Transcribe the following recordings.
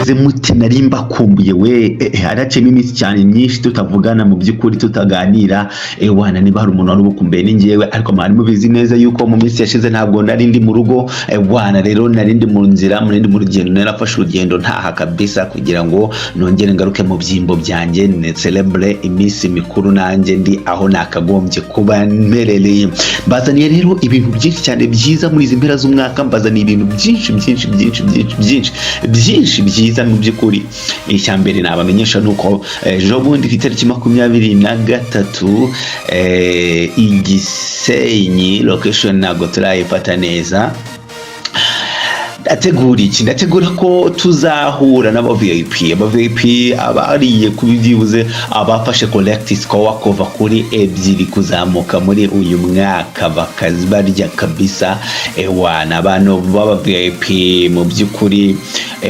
Mumeze mute? Nari mbakumbuye we. Haraciyemo iminsi cyane myinshi tutavugana, mu by'ukuri tutaganira. Wana, niba hari umuntu wari ubukumbuye ni njyewe, ariko mwari mubizi neza yuko mu minsi yashize ntabwo nari ndi mu rugo. Wana, rero nari ndi mu nzira, nari ndi mu rugendo, narafashe urugendo ntaha kabisa kugira ngo nongere ngaruke mu byimbo byanjye, ne celebre iminsi mikuru nanjye ndi aho nakagombye kuba mperereye. Mbazaniye rero ibintu byinshi cyane byiza muri izi mpera z'umwaka, mbazaniye ibintu byinshi byinshi byinshi byinshi byinshi byinshi byiza. Mu by'ukuri, icya mbere nabamenyesha ni uko ejo bundi ku itariki 23, i Gisenyi, location ntabwo turayifata neza. Ndategura iki? Ndategura ko tuzahura n'aba VIP, aba VIP abariye ku byibuze abafashe correct score kuva kuri 2 kuzamuka muri uyu mwaka, bakabarya kabisa. Ewana, abantu b'aba VIP mu by'ukuri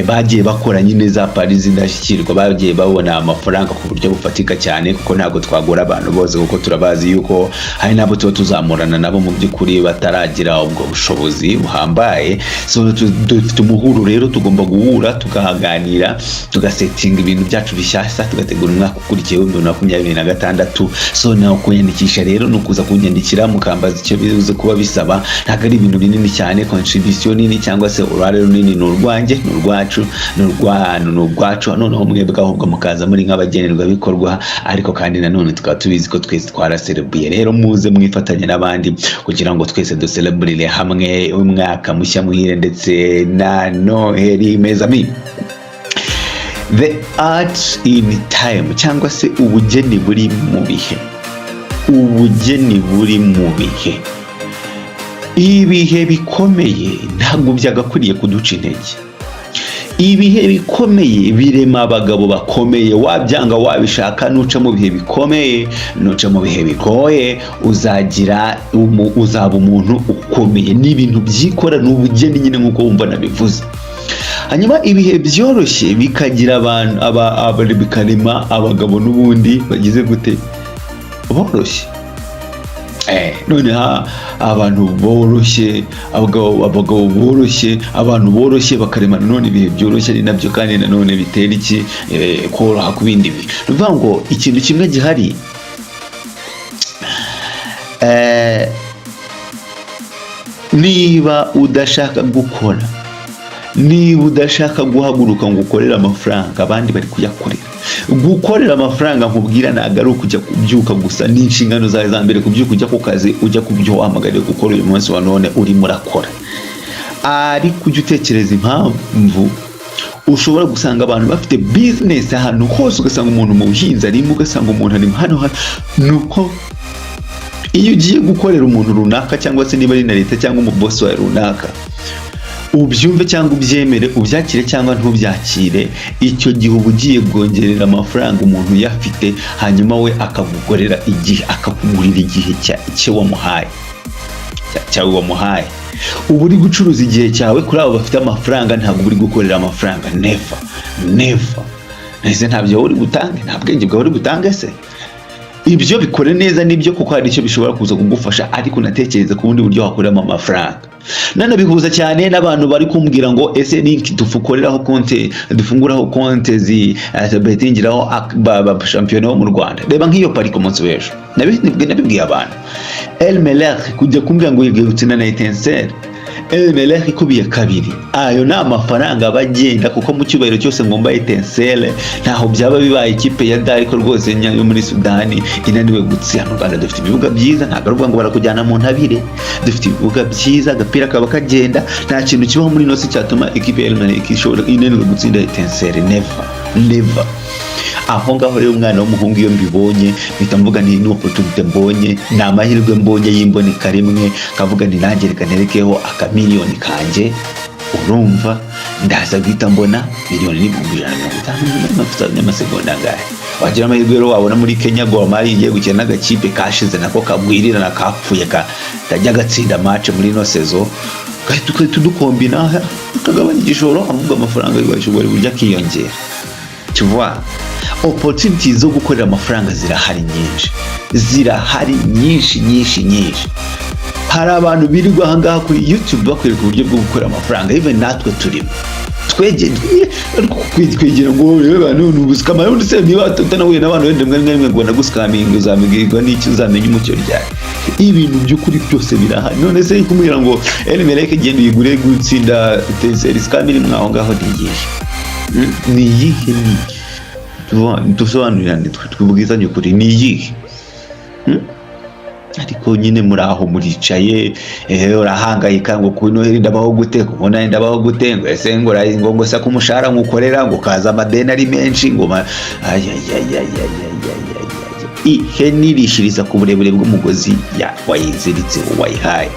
bagiye bakora nyine za pari z'indashyikirwa, bagiye babona amafaranga ku buryo bufatika cyane, kuko ntabwo twagura abantu bose, kuko turabazi yuko hari n'abo tuba tuzamurana nabo mu by'ukuri bataragira ubwo bushobozi buhambaye. So dufite umuhuro rero, tugomba guhura, tukahaganira, tugasetinga ibintu byacu bishyashya, tugategura umwaka ukurikiye wa 2026. So nawe kunyandikisha rero ni ukuza kunyandikira, mukambaza icyo bibuze kuba bisaba. Ntabwo ari ibintu binini cyane, contribution nini cyangwa se uruhare runini ni urwanjye, ni urwacu, ni urwanyu, ni urwacu. Noneho mwebwe ahubwo mukaza muri nk'abagenerwabikorwa, ariko kandi nanone tukaba tubizi ko twese twaraserebuye. Rero muze mwifatanye n'abandi kugira ngo twese duseleburire hamwe umwaka mushya muhire ndetse na Noheli. Mes amis, the art in time, cyangwa se ubugeni buri mu bihe, ubugeni buri mu bihe. Ibihe bikomeye ntabwo byagakwiriye kuduca intege. Ibihe bikomeye birema abagabo bakomeye. Wabyanga wabishaka, nuca mu bihe bikomeye, nuca mu bihe bigoye, uzaba umuntu ukomeye. Ni ibintu byikora, ni ubugeni nyine nk'uko wumva nabivuze. Hanyuma ibihe byoroshye bikagira abantu bikarema abagabo n'ubundi bagize gute? Boroshye. None abantu boroshye, abagabo boroshye, abantu boroshye bakarema nanone ibihe byoroshye, ari nabyo kandi nanone bitera iki? Koroha ku bindi bihe. Ni ukuvuga ngo ikintu kimwe gihari, niba udashaka gukora, niba udashaka guhaguruka ngo ukorere amafaranga, abandi bari kuyakorera. Gukorera amafaranga nkubwira ntabwo ari ukujya kubyuka gusa, ni inshingano zawe za mbere kubyuka ujya ku kazi, ujya ku byo wahamagariwe gukora uyu munsi wa none urimo urakora. Ariko ujya utekereza impamvu ushobora gusanga abantu bafite bizinesi ahantu hose, ugasanga umuntu mu buhinzi arimo, ugasanga umuntu ari hano hano? Ni uko iyo ugiye gukorera umuntu runaka, cyangwa se niba ari na leta cyangwa umubosi wawe runaka, ubyumve cyangwa ubyemere, ubyakire cyangwa ntubyakire, icyo gihe uba ugiye kongerera amafaranga umuntu uyafite, hanyuma we akagukorera igihe, akakugurira igihe cye wamuhaye, cyawe wamuhaye. Uba uri gucuruza igihe cyawe kuri abo bafite amafaranga, ntabwo uri gukorera amafaranga. Never, never. Ese ntabyo wowe uri butange? Nta bwenge bwawe uri butange se? Ibyo bikore neza nibyo, kuko hari icyo bishobora kuza kugufasha, ariko unatekereza ku bundi buryo wakoreramo amafaranga. Nanabihuza cyane n'abantu bari kumbwira ngo: "Ese link dukoreraho konte, dufunguraho konte zi betingiraho shampiyona wo mu Rwanda?" Reba nk'iyo pari ku munsi w'ejo, nabibwiye abantu, El Merreikh kujya kumbwira ngo yigiye gutsinda na Etincelle, El Merreikh ikubiye kabiri, ayo ni amafaranga aba agenda, kuko mu cyubahiro cyose ngomba Etincelle, ntaho byaba bibaye ikipe ya da, ariko rwose yo muri Sudani inaniwe gutsinda. Mu Rwanda dufite ibibuga byiza, ntabwo ari ukuvuga ngo barakujyana mu ntabire. Dufite ibibuga byiza, agapira kaba kagenda. Nta kintu kibaho muri ino si cyatuma ikipe ya El Merreikh ishobora inaniwe gutsinda Etincelle. Never, never. Aho ngaho rero, umwana w'umuhungu, iyo mbibonye mpita mvuga ni opportunity mbonye, ni amahirwe mbonye y'imboneka rimwe, kavuga ni nanjye reka nerekeho akamiliyoni kanjye. Urumva ndaza guhita mbona miliyoni n'150,000 n'amasegonda angahe? Wagira amahirwe rero wabona muri Kenya Gor Mahia igiye gukina n'agakipe kashize nako kagwirirana, kapfuye, katajya gatsinda match muri ino saison, gahita ugahita udukombina, ukagabanya igishoro, ahubwo amafaranga yubahisha buryo akiyongera. Tu vois, opportunities zo gukorera amafaranga zirahari nyinshi, zirahari nyinshi nyinshi nyinshi. Hari abantu birirwa ahangaha kuri YouTube bakwereka uburyo bwo gukorera amafaranga, even natwe turimo. Twegere ariko kwegera ngo reba none ubuscam ubundi se niba utanahuye n'abantu wenda rimwe na rimwe ngo banaguscaminga, uzamubwirwa n'iki? Uzamenya umucyo ryari? Ibintu by'ukuri byose birahari. None se kumubwira ngo Elimelek genda uyigure gutsinda Etincelles, scam iri mwaho ngaho ni iyihe? Ni iyihe? Ni dusobanurirane, tubwizanye ukuri, ni iyihe? Ariko nyine muri aho muricaye, urahangayika ngo ku Noheli ndabaho gute, ku Munani ndabaho gute, ngo ese ngo ngo se ku mushahara nkukorera ngo kaza amadeni ari menshi ngo ayayayayayayayaya. Ihene irishiriza ku burebure bw'umugozi ya wayiziritseho, wayihaye.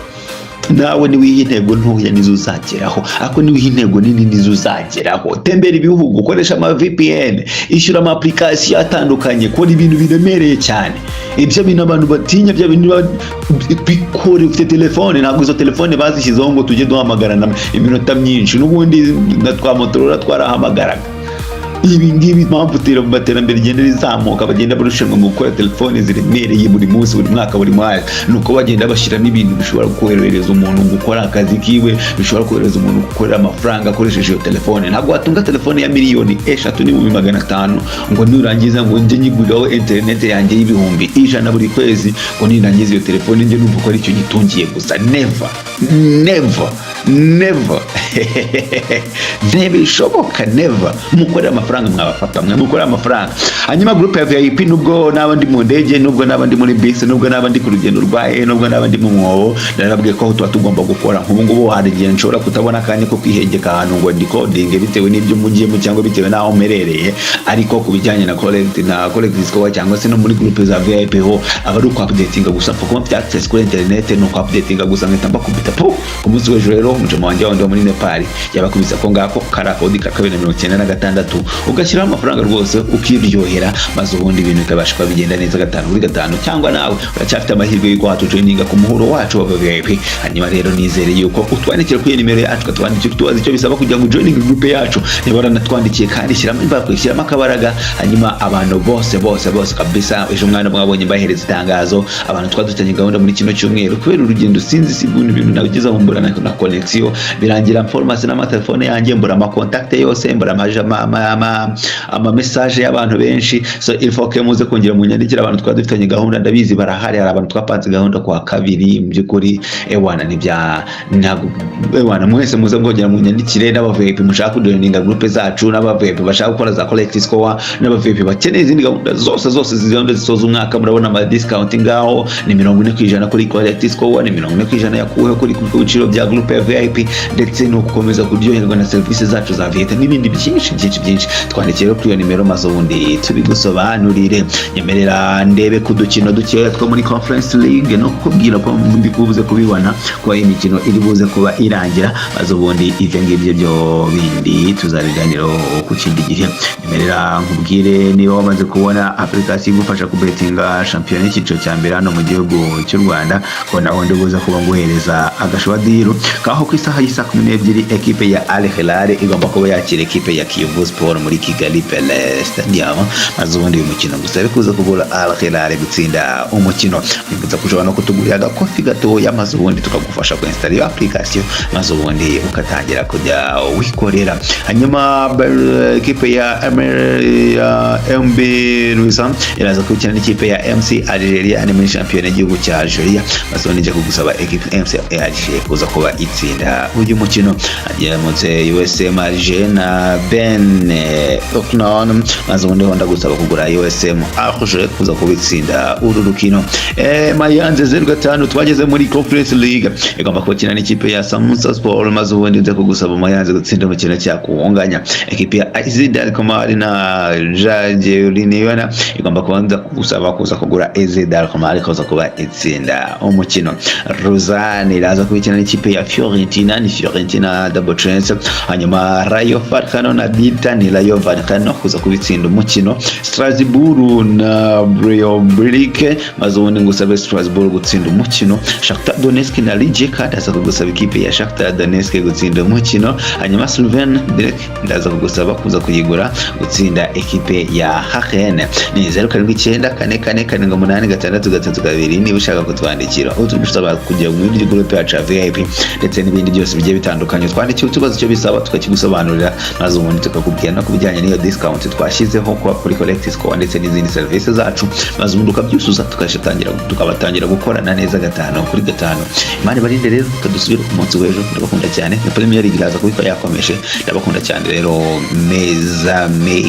Nawe niwiha intego ntoya nizo uzageraho, ariko niwiha intego nini nizo uzageraho. Tembera ibihugu, ukoresha ama VPN, ishyura ama application atandukanye, kora ibintu biremereye cyane. Ibyo bintu abantu batinya, bya bintu bikore ufite telefone. Ntabwo izo telefone bazishyizeho ngo tujye duhamagarana iminota myinshi, n'ubundi na twa Motorola twarahamagaraga. Ibi ngibi, impamvu iterambere rigenda rizamuka, bagenda barushanwa mu gukora telefoni ziremereye buri munsi, buri mwaka, buri mwaka, ni uko bagenda bashyiramo ibintu bishobora korohereza umuntu gukora akazi kiwe, bishobora korohereza umuntu gukorera amafaranga akoresheje iyo telefone. Ntabwo watunga telefone ya 3,500,000 ngo nurangiza ngo njye nyiguriraho interineti yanjye y'100,000 buri kwezi, ngo nirangiza iyo telefone njye numva ko aricyo gitungiye gusa. Never, never, never, ntibishoboka, never. Mukorere amafaranga, mwabafata mwe, mukorere amafaranga. Hanyuma groupe ya VIP, nubwo naba ndi mu ndege, nubwo naba ndi muri bisi, nubwo naba ndi ku rugendo rwa nubwo naba ndi mu mwobo, narababwiye ko aho tuba tugomba gukora. Nk'ubu ngubu hari igihe nshobora kutabona akanya ko kwihengeka ahantu ngo ndikodinge, bitewe n'ibyo mugiyemo cyangwa bitewe n'aho mperereye. Ariko ku bijyanye na correct score cyangwa se no muri groupe za VIP ho, aba ari uku updatinga gusa. Kuba mfite access kuri internet ni uku updatinga gusa, nkahita mbakubita po. Ku munsi w'ejo rero, umujama wanjye wundi wo muri Nepal yabakubise ko ngako kari akodi ka 296, ugashyiraho amafaranga rwose ukiryohera, maze ubundi ibintu bikabasha kuba bigenda neza gatanu kuri gatanu. Cyangwa nawe uracyafite amahirwe y'uko watujoininga ku muhuro wacu wa VIP. Hanyuma rero nizere yuko utwandikira kuri iyi nimero yacu, ukatwandikira utubaza icyo bisaba kugira ngo ujoininge groupe yacu. Niba waranatwandikiye kandi, shyiramo imbaraga, shyiramo akabaraga. Hanyuma abantu bose bose bose kabisa, ejo mwana mwabonye mbahereza itangazo, abantu twadufitanye gahunda muri kino cyumweru, kubera urugendo sinzi si ibintu bintu nageze aho mbura na connexion, birangira formation n'amatelefone yanjye, mbura ama contact yose, mbura ama message y'abantu benshi. So il faut que muze kongera munyandikira. Abantu twari dufitanye gahunda ndabizi barahari. Hari abantu twapanze gahunda kwa kabiri. Mu by'ukuri ewana ntibya ntabwo ewana. Mwese muze mwongera munyandikire, n'aba VIP mushaka kujoininga groupe zacu, n'aba VIP bashaka gukora za correct score, n'aba VIP bakeneye izindi gahunda zose zose, izi gahunda zisoza umwaka. Murabona ama discount ngaho ni 40% kuri correct score, ni 40% yakuweho kuri ku biciro bya groupe ya VIP, ndetse no gukomeza kuryoherwa na serivisi zacu za VIP n'ibindi byinshi byinshi byinshi. Twandikire rero kuri iyo nimero, maze ubundi tubigusobanurire. Nyemerera ndebe ku dukino dukeya two muri Conference League no kukubwira ko ndi kubuze kubibona ko imikino iri buze kuba irangira, maze ubundi ibyo ngibyo byo bindi tuzabiganiraho ku kindi gihe. Nyemerera nkubwire, niba wamaze kubona application igufasha kubetinga shampiyona y'icyiciro cya mbere hano mu gihugu cy'u Rwanda, ko naho ndi buze kuba nguhereza agashwadiru kaho. Ku isaha y'isaa 12, ekipe ya Al Hilal igomba kuba yakira ekipe ya Kiyovu Sport muri Kigali Pele Stadium, maze ubundi uyu mukino gusa kuza kugura Al Hilal gutsinda umukino. Nibutsa ko ushobora no kutugurira agakofi gatoya, maze ubundi tukagufasha kuinstalla iyo application, maze ubundi ugatangira kujya wikorera. Hanyuma ekipe ya MB Luisa iraza gukina n'ikipe ya MC Algeria, ni muri shampiyona y'igihugu cya Algeria, maze ubundi njya kugusaba ekipe MC Algeria kuza kuba itsinda uyu mukino. Agiramutse USM Alger na Ben Oknon, maze ubundi ho ndagusaba kugura USM Alger kuza kuba itsinda uru rukino. Mayanze 05, twageze muri Conference League, igomba gukina n'ikipe ya Samusa Sport, maze ubundi nze kugusaba Mayanze gutsinda umukino cyakuwunganya. Ekipe ya AZ Alkmaar na Jagiellonian igomba kubanza kugusaba kuza kugura AZ Alkmaar kuza kuba itsinda umukino. Ruzani iraza kubikina n'ikipe ya Fiorentina, ni Fiorentina double chance. Hanyuma Rayo Vallecano na Dita, ni Rayo Vallecano kuza kubitsinda umukino. Strasbourg na Breidablik, maze ubundi ngusabe Strasbourg gutsinda umukino. Shakhtar Donetsk na Rijeka, ndaza kugusaba ikipe ya Shakhtar Donetsk gutsinda umukino. Hanyuma Slovan Liberec, ndaza kugusaba kuza kuyigura gutsinda ekipe ya Haken. Ni 0794478632 niba ushaka kutwandikira, utugusaba kujya muri groupe yacu ya VIP ndetse n'ibindi byose bigiye bitandukanye. Twandikiye utubazo icyo bisaba, tukakigusobanurira, maze ubundi tukakubwira no ku bijyanye n'iyo discount twashyizeho kuba kuri correct score ndetse n'izindi serivisi zacu, maze ubundi ukabyuzuza, tukatangira tukabatangira gukorana neza gatanu kuri gatanu. Imana ibarinde rero, tukadusubira ku munsi w'ejo. Ndabakunda cyane. Na Premier League iraza kubikora yakomeje. Ndabakunda cyane rero, meza me.